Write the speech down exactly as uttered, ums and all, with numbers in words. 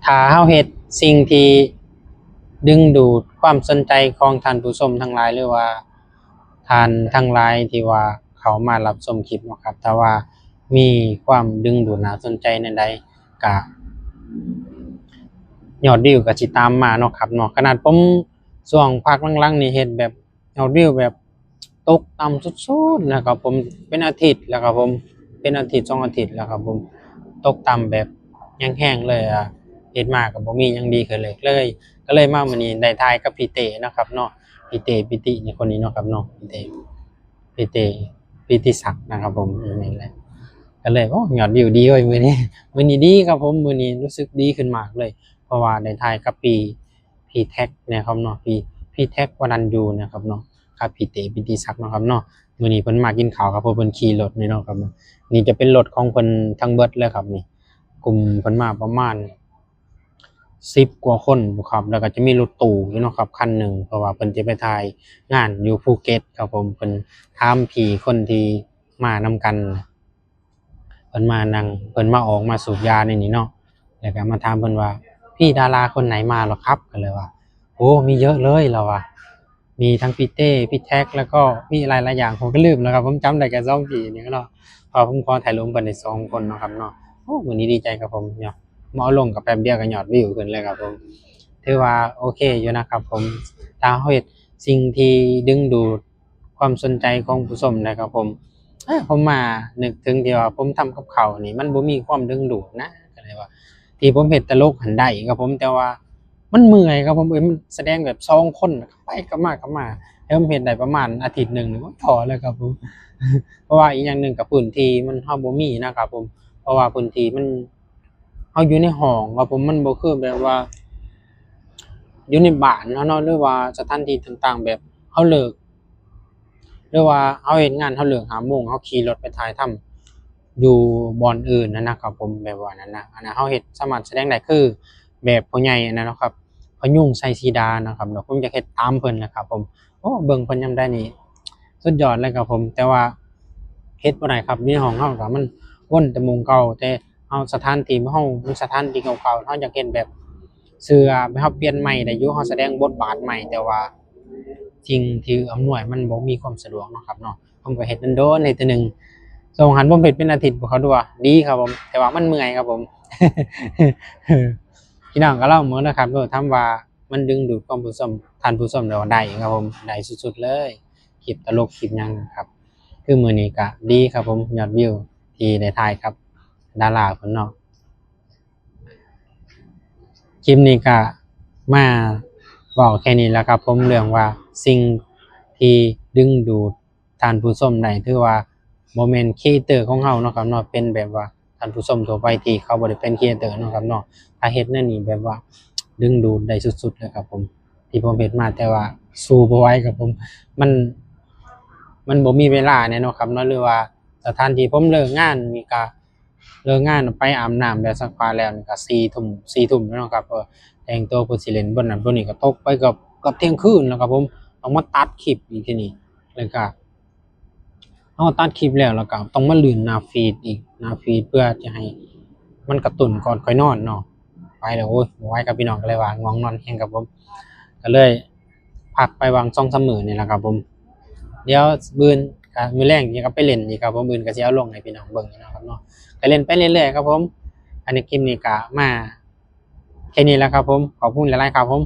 ถ้าเฮาเฮ็ดสิ่งที่ดึงดูดความสนใจของท่านผู้ชมทั้งหลาย หรือว่าท่านทั้งหลายที่ว่าเข้ามารับชมคลิปเนาะครับ ถ้าว่ามีความดึงดูดน่าสนใจแนวใด ก็ยอดวิวก็สิตามมาเนาะครับเนาะ ขนาดผมช่วงพักหลังๆนี่เฮ็ดแบบยอดวิวแบบตกต่ำสุดๆนะครับผม เป็นอาทิตย์แล้วครับผม เป็นอาทิตย์สองอาทิตย์แล้วครับผม ตกต่ำแบบแฮงๆเลยอะ เฮ็ดมาก็บ่มีหยังดีขึ้นเลย เลย ก็เลยมามื้อนี้ได้ถ่ายกับพี่เต้เนาะครับเนาะ พี่เต้ ปิติ นี่ คนนี้เนาะครับเนาะ พี่เต้ พี่เต้ ปิติศักดิ์นะครับผม นี่แหละ ก็เลย โอ้ ยอดวิวดีเว้ยมื้อนี้ มื้อนี้ดีครับผม มื้อนี้รู้สึกดีขึ้นมากเลย เพราะว่าได้ถ่ายกับพี่ พี่แท็กนะครับเนาะ พี่ พี่แท็ก วรัญยูนะครับเนาะ ครับ พี่เต้ ปิติศักดิ์เนาะครับเนาะ มื้อนี้เพิ่นมากินข้าวครับ เพราะเพิ่นขี่รถนี่เนาะครับเนาะ นี่จะเป็นรถของเพิ่นทั้งเบิดเลยครับนี่ กลุ่มเพิ่นมาประมาณสิบกว่าคนครับ แล้วก็จะมีรถตู้อยู่เนาะครับ คันหนึ่ง เพราะว่าเพิ่นจะไปถ่ายงานอยู่ภูเก็ตครับผม เพิ่นถามพี่คนที่มานำกัน เพิ่นมานั่ง เพิ่นมาออกมาสูบยาในนี่เนาะ แล้วก็มาถามเพิ่นว่า "พี่ดาราคนไหนมาเหรอครับ" ก็เลยว่า "โอ้ มีเยอะเลย" ลาวว่า มีทั้งพี่เต้ พี่แท็ก แล้วก็มีหลายๆอย่าง ผมก็ลืมแล้วครับ ผมจำได้แค่สองพี่นี่เนาะ เพราะผมขอถ่ายรูปเพิ่นได้สองคนเนาะครับเนาะ โอ้ มื้อนี้ดีใจครับผมเนาะ มาเอาลงกับแป๊บเดียวก็ยอดวิวขึ้นเลยครับผม ถือว่าโอเคอยู่นะครับผม ถ้าเฮาเฮ็ดสิ่งที่ดึงดูดความสนใจของผู้ชมนะครับผม เอ้อ ผมมานึกถึงที่ว่าผมทำกับข้าวนี่ มันบ่มีความดึงดูดนะ ก็เลยว่า ที่ผมเฮ็ดตลกหั้นได้ครับผม แต่ว่ามันเมื่อยครับผม เอ้ย มันแสดงแบบสองคน ไปกลับมากลับมา แล้วผมเฮ็ดได้ประมาณอาทิตย์หนึ่งนี่ มันท้อเลยครับผม เพราะว่าอีกอย่างหนึ่งกับพื้นที่มัน เฮาบ่มีนะครับผม เพราะว่าพื้นที่มัน เฮาอยู่ในห้องครับผม มันบ่คือแบบว่า อยู่ในบ้านเฮาเนาะ หรือว่าสถานที่ต่างๆ แบบเฮาเลิก หรือว่าเฮาเฮ็ดงาน เฮาเลิกห้าโมง เฮาขี่รถไปถ่ายทำอยู่บ่อนอื่นนั่นนะครับผม แบบว่านั้นนะ อันนั้นเฮาเฮ็ด สามารถแสดงได้ คือแบบพ่อใหญ่อันนั้นเนาะครับ พยุง ชัยศรีดานะครับเนาะ ผมอยากเฮ็ดตามเพิ่นนะครับผม โอ้ เบิ่งเพิ่นยามใดนี่สุดยอดเลยครับผม แต่ว่าเฮ็ดบ่ได้ครับ อยู่ในห้องเฮาก็มันวนแต่หม่องเก่า แต่เฮา สถานที่เฮามันสถานที่เก่าๆ เฮาอยากเฮ็ดแบบเสื้อ เฮาเปลี่ยนใหม่ได้อยู่ เฮาแสดงบทบาทใหม่ แต่ว่าสิ่งที่อำนวยมันบ่มีความสะดวกเนาะครับเนาะ ผมก็เฮ็ดโดนๆ เฮ็ดเทื่อหนึ่ง ช่วงหั้นผมเฮ็ดเป็นอาทิตย์ เขาดูว่าดีครับผม แต่ว่ามันเมื่อยครับผม พี่น้องก็ลองเบิ่งนะครับเด้อ ถามว่ามันดึงดูดความผู้ชม ท่านผู้ชมแล้วได้ครับผม ได้สุดๆเลย คลิปตลก คลิปหยังครับ คือมื้อนี้ก็ดีครับผม ยอดวิวที่ได้ถ่ายกับดาราเพิ่นเนาะ คลิปนี้ก็มาเว้าแค่นี้แหละครับผม เรื่องว่าสิ่งที่ดึงดูดท่านผู้ชมได้ ถือว่าบ่แม่นครีเอเตอร์ของเฮาเนาะครับเนาะ เป็นแบบว่าท่านผู้ชมทั่วไปที่เขาบ่ได้เป็นครีเอเตอร์เนาะครับเนาะ ถ้าเฮ็ดแนวนี้แบบว่าดึงดูดได้สุดๆเลยครับผม ที่ผมเฮ็ดมา แต่ว่าสู้บ่ไหวครับผม มัน มันบ่มีเวลาแน่เนาะครับเนาะ หรือว่าสถานที่ผมเลิกงานนี่ก็ เลิกงานไปอาบน้ำแล้วซักผ้าแล้วนี่ก็สี่ทุ่ม สี่ทุ่มแล้วเนาะครับ เออ แต่งตัวเพื่อสิเล่นบ่อนนั้นบ่อนนี้ก็ตกไปเกือบ เกือบเที่ยงคืนแล้วครับผม ต้องมาตัดคลิปอีกทีนี้ แล้วก็ เฮาตัดคลิปแล้ว แล้วก็ต้องมาลื่นหน้าฟีดอีก หน้าฟีดเพื่อจะให้มันกระตุ้นก่อนค่อยนอนเนาะ ไปแล้ว โอ้ย บ่ไหวครับพี่น้อง ก็เลยว่าง่วงนอนแฮงครับผม ก็เลยพักไปหว่างสองสามมื้อนี่แหละครับผม เดี๋ยวมื้ออื่นก็มื้อแลงนี่ก็ไปเล่นอีกครับผม มื้ออื่นก็สิเอาลงให้พี่น้องเบิ่งอีกเนาะครับเนาะ ก็เล่นไปเรื่อยๆครับผม อันนี้คลิปนี้ก็มาแค่นี้แหละครับผม ขอบคุณหลายๆครับผม